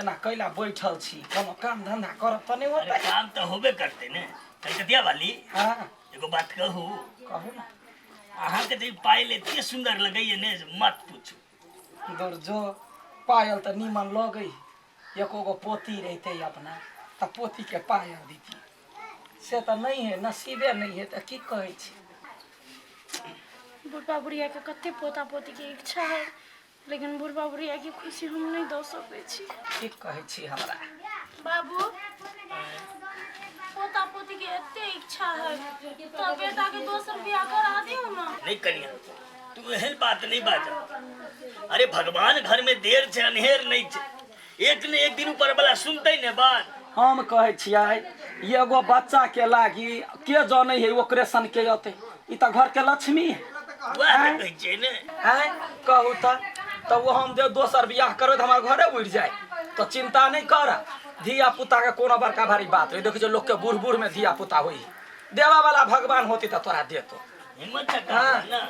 एना कैला बैठल छी कोनो काम धंधा करब तऽ नहि अरे होतै काम तऽ होबे करते ने कलकतिया वाली हँ एगो बात कहू कहू ने अहाँके तऽ ई पायल एते सुन्दर लगैए ने जे मत पूछू दूर जो पायल तऽ नीमन लगै एको गो पोती रहितै अपना तऽ पोतीके पायल दितियै से तऽ नहि है नसीबे नहि है तऽ की कहै छी बुढ़बा बुढ़ियाके कते पोता पोतीके इच्छा है लेकिन बुढ़बा बुढ़ियाके खुशी हम नहि दऽ सकै छी की कहै छी हमरा बाबू पोता पोतीके एते इच्छा है तऽ बेटाके दोसर बियाह करा दियौ ने नहीं कनिया तू एहन बात नहीं बाज अरे भगवान घर में देर छै अनहेर नहीं छै एक ने एक दिन ऊपर वाला सुनते ने बात हम कहै छियै एगो बच्चा के लागी के जनै है ओकरे सन के अतै ई तऽ घर के लक्ष्मी है वएह ने कहै छियै ने आँय कहू तऽ तऽ ओ हम जे दोसर बियाह करबै तऽ हमर घरे उड़ि जाय तऽ चिन्ता नहि कर धिया पुताके कोनो बड़का भारी बात होइ देखै छियै लोकके बूढ़ बूढ़मे धिया पुता होइ देबऽ वाला भगवान होती तऽ तोरा देतो हिम्मत से काम हाँ। ना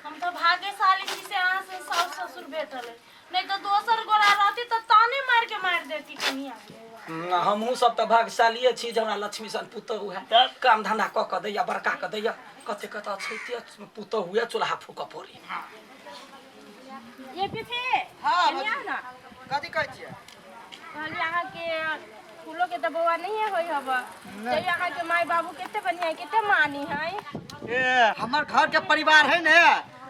हम तऽ भाग्यशाली छी से अहाँ से साउस ससुर भेटल है नहीं तो दोसर गोरा रहती तो ताने मार के मार देती कनिया हमहूँ सब तऽ भाग्यशालिए छी जे हमरा लक्ष्मी सन पुतहु है तब? काम धंधा कऽ कऽ दैया बड़का कऽ दैया कते कते अछैते पुतहुए चूल्हा फूकऽ पड़े ये पीछे हाँ, एने आउ ना कथी कहै छियै कहली अहाँके फूलो के तऽ बौआ नहीं होई हब तैयो अहाँके माय बाबू कते बढ़िया कते मानी है ए हमर घर के परिवार है ने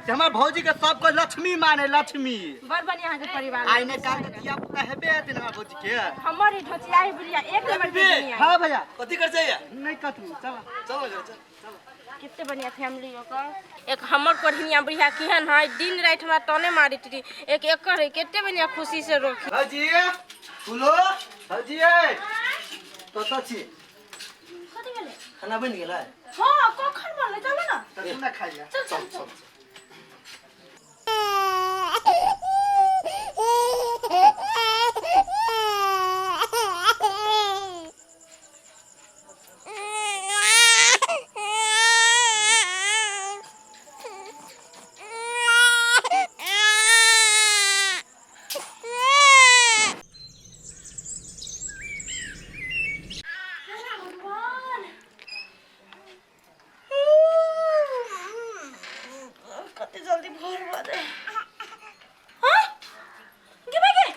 से हमर भौजी के सब कोई लक्ष्मी माने लक्ष्मी बड़ बढ़िया अहाँके परिवार आइ ने काल के धिया पुता हेबे हेतै हमर भौजी के हमर ई ढोचिया ही बुढ़िया एक नंबर के दुनिया हाँ भैया कथी कर चाहिए नहीं कथू चल चलो चलो चल कते बढ़िया फैमिली ओकर एक हमर कोढ़िनिया बुढ़िया केहन है दिन राति हमरा तने मारैत रही एक एकर है कते बढ़िया खुशी से रोकी भौजी फूलो भौजी कतऽ छी कथी भेलै खाना बनि गेलै हाँ कखन बनलै चलू ना तऽ ना खाइ जा चल चल चल कते जल्दी भोर भऽ जाय हाँ गे भाई गे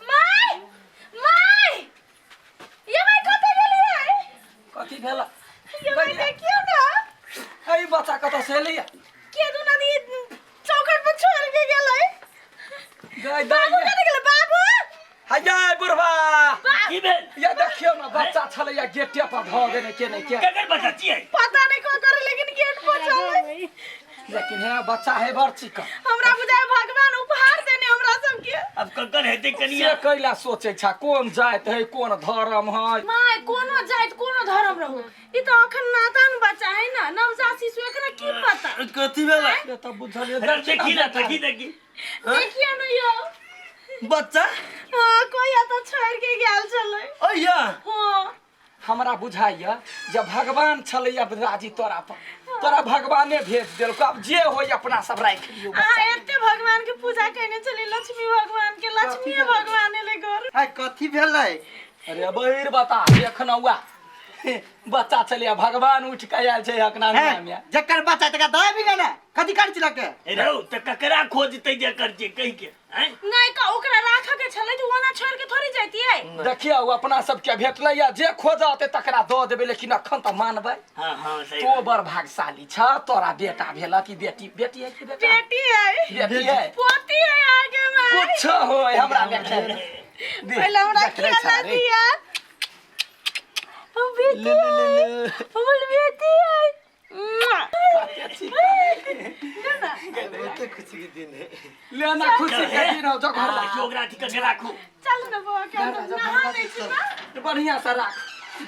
my my ये भाई कते गेली रे कथी भेल ये भाई देखियो ना एहि बच्चा कतऽ से एलैया के दुना दी चौखट पर छोड़ के गेलै गय बाबू दाइ कते गेलै बाबू हय बुढ़बा की भेल या देखियौ ने बच्चा छलैया गेटे पर धऽ देने के नहि के ककर बच्चा छियै पता नहीं को करे लेकिन गेट पर चलै लेकिन हे बच्चा है बड़ चिकन हमरा बुझाय भगवान उपहार देने हमरा सबके अब ककर हेतै कनिया से कैला सोचै छा कोन जाति है कोन धर्म है माय कोनो जाति कोनो धर्म रहू ई तऽ अखन नादान बच्चा है ना नवजात शिशु एकरा की पता कथी भेलै से तऽ बुझलियै अरे देखी ना देखी देखी देखिए न यो बच्चा हाँ कोई तो छोड़ के गेल छलै अइया हाँ हमरा बुझाइया जे भगवान छलैया राजी तोरा पर तोरा भगवाने भेज देलको आब जे होय अपना सब राखि लियौ अहाँ बच्चा एते भगवान के पूजा केने छली लक्ष्मी भगवान के लक्ष्मी भगवान एलै घर हाय कथी भेलै अरे बहिर बता देखनौआ बच्चा छलैया भगवान उठि कऽ आयल छै अकना हे में जकर बच्चा तकरा दवा भी ने कथी करै छी लके ए रौ तऽ ककरा खोजतै जकर जे कहि के आँय नहीं का ओकरा राखऽ के छलै तऽ ओना छोड़ के थोड़ी जैतियै देखियौ अपना सबके भेटलैया जे खोजते तकरा दऽ देबै लेकिन अखन तऽ मानबै हाँ हाँ सही तो बड़ भाग्यशाली छ तोरा बेटा भेल कि बेटी बेटी है कि बेटा बेटी है बेटी है पोती है आगे में कुछ होय हमरा लेखे दे, पहले हमरा देख रे खिला छा रे। दिया हम बेटी है हमर बेटी है बहुते खुशी के दिन है लेना खुशी के दिन हो जो घर राखी ओकरा अथी करके राखू चल ना बौआ के हम नहा दै छी ना बढ़िया से राख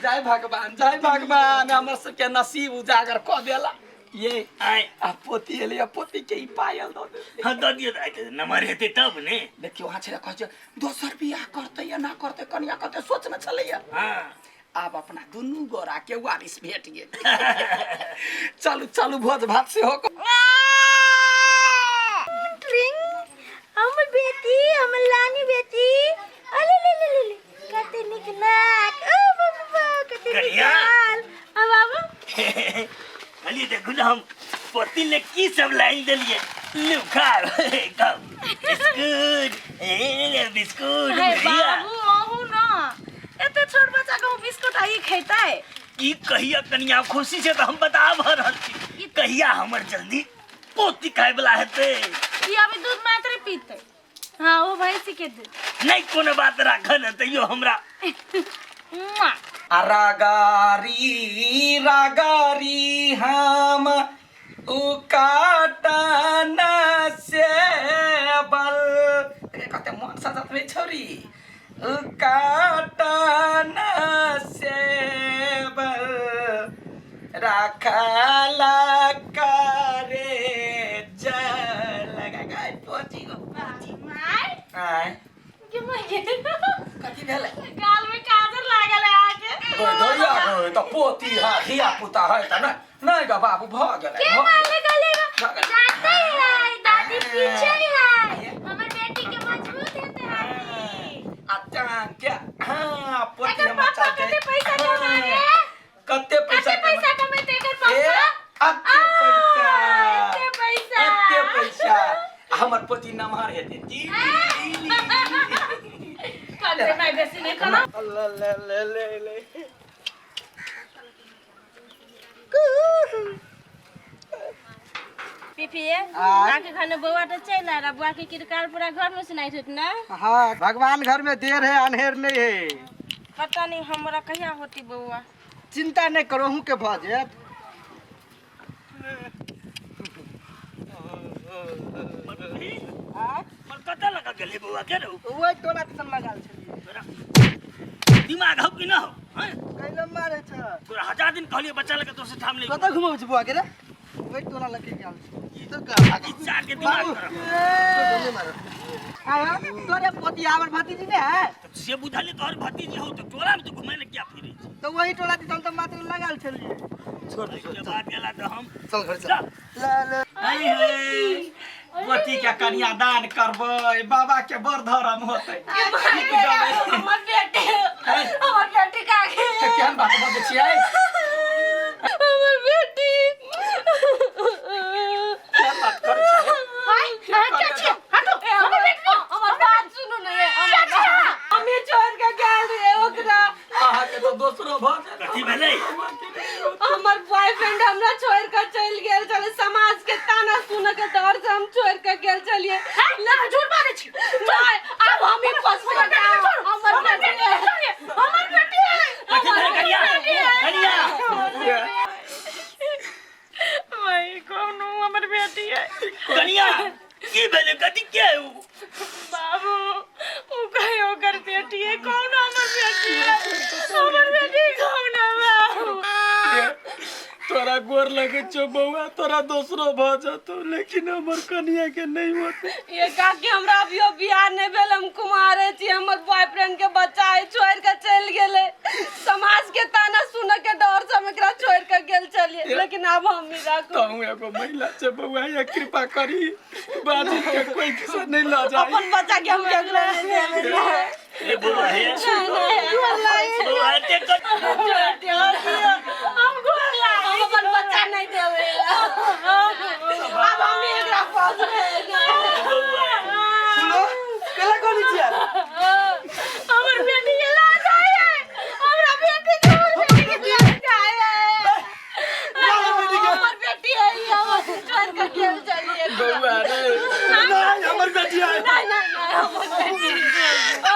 जय भगवान जय भगवान हमर सबके नसीब उजागर कऽ देला ये आय आ पोती एलै आ पोती के ई पायल दऽ दे हाँ दऽ दियौ तऽ आइ तऽ नमहर हेतै तब ने देखियौ वहाँ छलै कहै छै दोसर बियाह करतै या ना करतै कनिया कते सोच में छलैया हाँ आब अपना दुनू गोरा के वारिस भेट गेल चलू चलू भोज भात सेहो ट्रिंग हमर बेटी पोती ले की सब लाइन देलिए लू खाओ खाओ बिस्कुट ए बिस्कुट हे भैया बाबू अहू न एते छोट बच्चा के बिस्कुट आ ई खेतै की कहिया कनिया खुशी से तो हम बता रहल छी कहिया हमर जल्दी पोती खाए वाला हेतै ई अभी दूध मात्र पीते। हाँ वो भैंसी के दूध। नहीं कोनो बात राखल है तैयो हमरा। मुआ। आ रागारी रागारी हम उकाटन से बल कते मन सजत में छोरी उकाटन से बल राखला करे चल गाय पोची गो पोची my आय के my कथी भेलै गाल में काजर लागल है आके। गो दैया गो त पोती है धिया पुता है त नहि नहि ग बाबू भ गेलै के भ मारने गले भऽ गेलै। जाते ही है दादी पीछे ही है हमर बेटी के मजबूत हेते हाथी। आ टांग के हाँ पोती एकर हमर पापा चलतै। कते पैसा कमावे? कते पैसा कते पैसा कमेते एकर ए, पापा? अते पैसा एते पैसा। अते पैसा आ हमर पोती नमहर हेतै टी कते माय बेसी नहीं कमा। ले ले ले ले ले पीपीए आके खाने बउआ तो चल आ रहा बुआ के किरकार पूरा घर में सुनाई होत ना। हाँ भगवान घर में देर है अनहेर नहीं है। पता नहीं हमरा कहिया होती बउआ। चिंता नहीं करो हूँ के भऽ जायत। पर कतऽ लगा गेलै बौआ के रौ वही टोला दिसन लगाल छलियै। तोरा दिमाग हौ कि न हौ हैं? कैले मारे छ तोरा हजार दिन कहलियै बच्चा लगे दोसर ठाम नहि कतऽ घुमबै छी बुआ के रे? वही टोला लगे गेल छै। तो का ई चार के दिमाग खराब। नहीं मारो। आया तोरे पोती हमर भतीजी ने है से बुझलियै तोहर भतीजी हौ तऽ टोला में तो घुमै लए किया फिरै छी? तो वही टोला दिसन तो मात्र लगाल छलियै। छोड़ दे, एहिके बाद गेला तऽ हम चल घर चल। जा। ले ले आई हे पोती के कन्यादान करबै बाबा के बड़ धर्म होतै। हमर बेटी हमर बेटी का के केहन बात बजै छियै? हमर बेटी केहन बात करै छियै? हाय अहाँ के छियै? हटो हमर बेटी हमर बात सुनू ने ये हमें छोड़ के गेल रे ओकरा। अहाँके तऽ दोसरो भऽ जायत। कथी भेलै? हमर बॉयफ्रेंड हमरा छोड़ के चल गेल छलै समाज के ताना सुन के डर से हम छोड़ के गेल छलियै। ना झूठ बाजै छी। नहीं अब हम ही फंस गए। हमर बेटी है हमर बेटी है। कथी भेलै कनिया? कनिया भाई कौन हमर बेटी है? कनिया की भेलै? कथी के है उ? बाबू उ कहे ओकर बेटी है कौन हमर बेटी है? हमर बेटी कौन है बाबू? तोरा गोर लगे छौ बौआ तोरा दोसरो भऽ जेतौ लेकिन हमर कनिया के नहीं होतै। ये काकी हमरा अभियो बियाह नहीं भेल हम कुमारे छी हमर बॉयफ्रेंड के बच्चा है छोड़ के चल गेलै समाज के ताना सुन के डर से हम एकरा छोड़ के गेल छलियै लेकिन अब हम ही राखू। तहूँ एगो महिला छै बौआ या कृपा करी बाजी के कोई किसा नहीं लऽ जाय। अपन बच्चा के हम केकरो नहीं देबै। ए बौआ हे नहीं बौआ एते कर हम गोर लागे हम अपन बच्चा नहीं देबै। अब हम एकरा पास सुनो केला कोनी छियै? हमर बेटी के ला जाय है हमरा बेटी के हमर बेटी के ला जाय है। हमर बेटी है ई हमर छोड़ के गेल चलिए। बौआ रे नहीं हमर बेटी है। नहीं नहीं नहीं हमर बेटी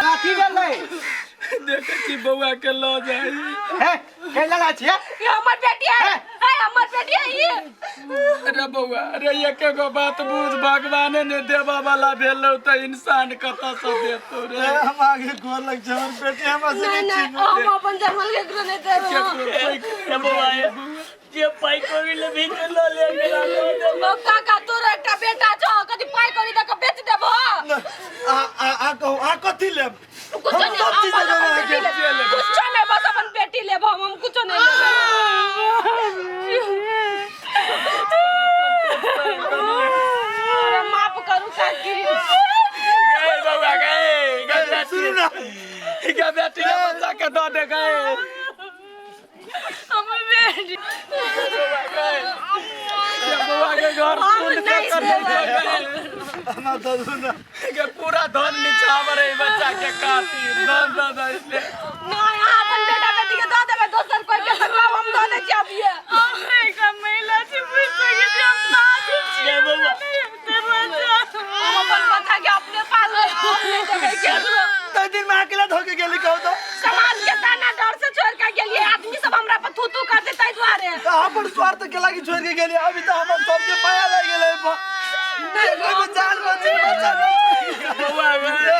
कथी भेलै? देखै छी बौआ के लऽ जाइ। हे कैला ला छियै? ये हमर बेटी है है हमर बेटी है ये। अरे बौआ अरे एके गो बात बुझ भगवाने ने देबा वाला भेलौ तऽ इंसान कतऽ से देतौ रे? हम आगे गोर लग छै हमर बेटी हमरा से नहीं नहीं नहीं हम अपन जन्मल केकरो नहीं देबै। केकरो कोई ए बौआ हे जे पाइ कौड़ी ले भी लऽ ले गेला लऽ दे। ओ काका तोरा एकटा बेटा छौ कथी पाइ कौड़ी दऽ के बेच देबो? आ आ आ कहू आ कथी लेब? कुछो हम नहीं सब चीज हम देबै अपन अहाँके। बेटी लेब। कुछो नहीं बस अपन बेटी लेब हम कुछो नहीं लेबै। अरे माफ करू काकी। गए बौआ गए गए सुनू ना गे बेटी के बच्चा के दऽ दे गए। हमर बेटी बौआ के घर हम सुन के नहीं कर देबै। हमरा दऽ दू ना के पूरा धन निछावर है बच्चा के खातिर धन दऽ दऽ इसलिए नहीं अहाँ अपन बेटा बेटी के दऽ देबै दोसर कोई के तऽ कहब हम दऽ दै छियै अभिये महिला छी बुझि सकै छी हम दादी छी गे बौआ हम अपन बच्चा के अपने पालबै हम नहि देबै केकरो तै दिन में अकेला धोके गेली कहू तो समाज के ताना डर से छोड़ के गेलिए आदमी सब हमरा पर थू थू करते ताहि दुआरे अपन स्वार्थ के लागी छोड़ के गेली अभी तो हमर सबके माया लागि गेलै देखो जान बची बच्चा बौआ गे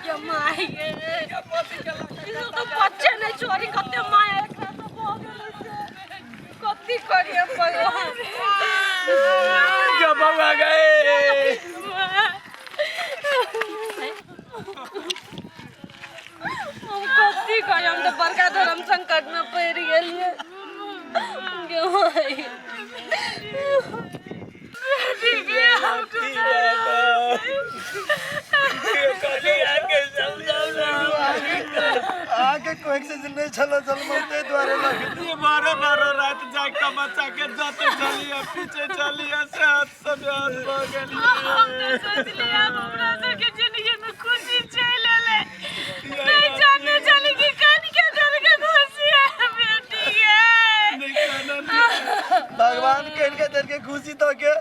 ये my गे ई सब तो बच्चे नहीं छोड़ी कते माया एकरा से भऽ गेलै से कथी करिए भगवान गे बौआ गे हम कथी करिए हम तो बड़का धर्म संकट में पड़ि गेलिए गे my आके समझाउ ना आके कोई से नहीं छलो चल मरते द्वारे लगे ये बारह बारह रात जाग के बच्चा के जाते चलिए पीछे चलिए से हाथ से हाथ भऽ गेलिए हम तऽ सोचलियै आब हमरा सबके जिंदगी में खुशी चलि एलै नहीं जाने चली कि कन के दर के खुशी है बेटी के नहीं खाना नहीं भगवान कह के देर के खुशी तो के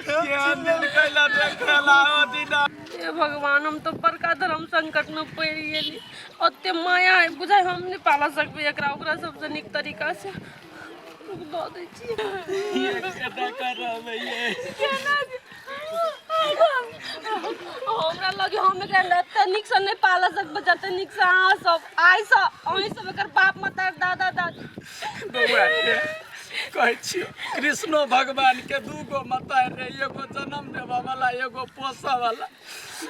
ध्यान दिन कैला देखला ओ दिना हे भगवान हम तो बड़का धर्म संकट में पड़ि गेली ओते माया है बुझाइ हम नहि पालऽ सकबै एकरा ओकरा सबसँ नीक तरीका से रुक दऽ दै छियै केना जे- हमरा लगे हम एकरा एते नीकसँ नहि पालऽ सकबै जते नीकसँ अहाँ सब आइसँ अहीं सब एकर बाप मतार दादा दादी बौआ गे कहै छियौ कृष्णो भगवान के दू गो मतारि रहै एगो जन्म देबऽ वाला एगो पोसऽ वाला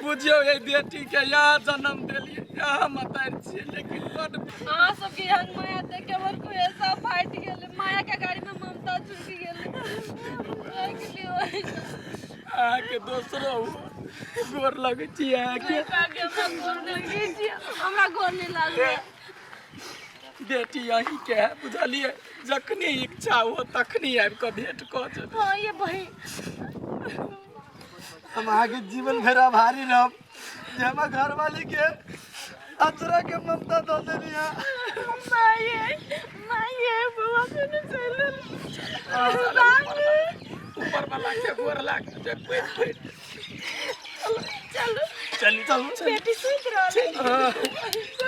बुझियौ एहि बेटी के यहाँ जन्म देलियै यहाँ मतारि छियै लेकिन बड अहाँ सबके एहन माया देख के हमर कुहेसा फाटि गेलै माया के गाड़ी में ममता चुकि गेलै राखि लियौ अहाँके दोसरो गोर लगै छी अहाँके हमरा गोर नहि लगै छी हमरा गोर नहि लागै बेटी अहीँके है बुझलियै जखनी इच्छा हो तखनी आबि कऽ भेंट कऽ जेबै हाँ ये बहिन हम अहाँके जीवन भरि आभारी रहब जे हमर घरवाली के अचरा के ममता दऽ देली हँ माये माये बौआ कोनो चलि ऊपर वाला के गोर लाग जे पैर पैर चलू चलू चलू बेटी सुति रहल चलू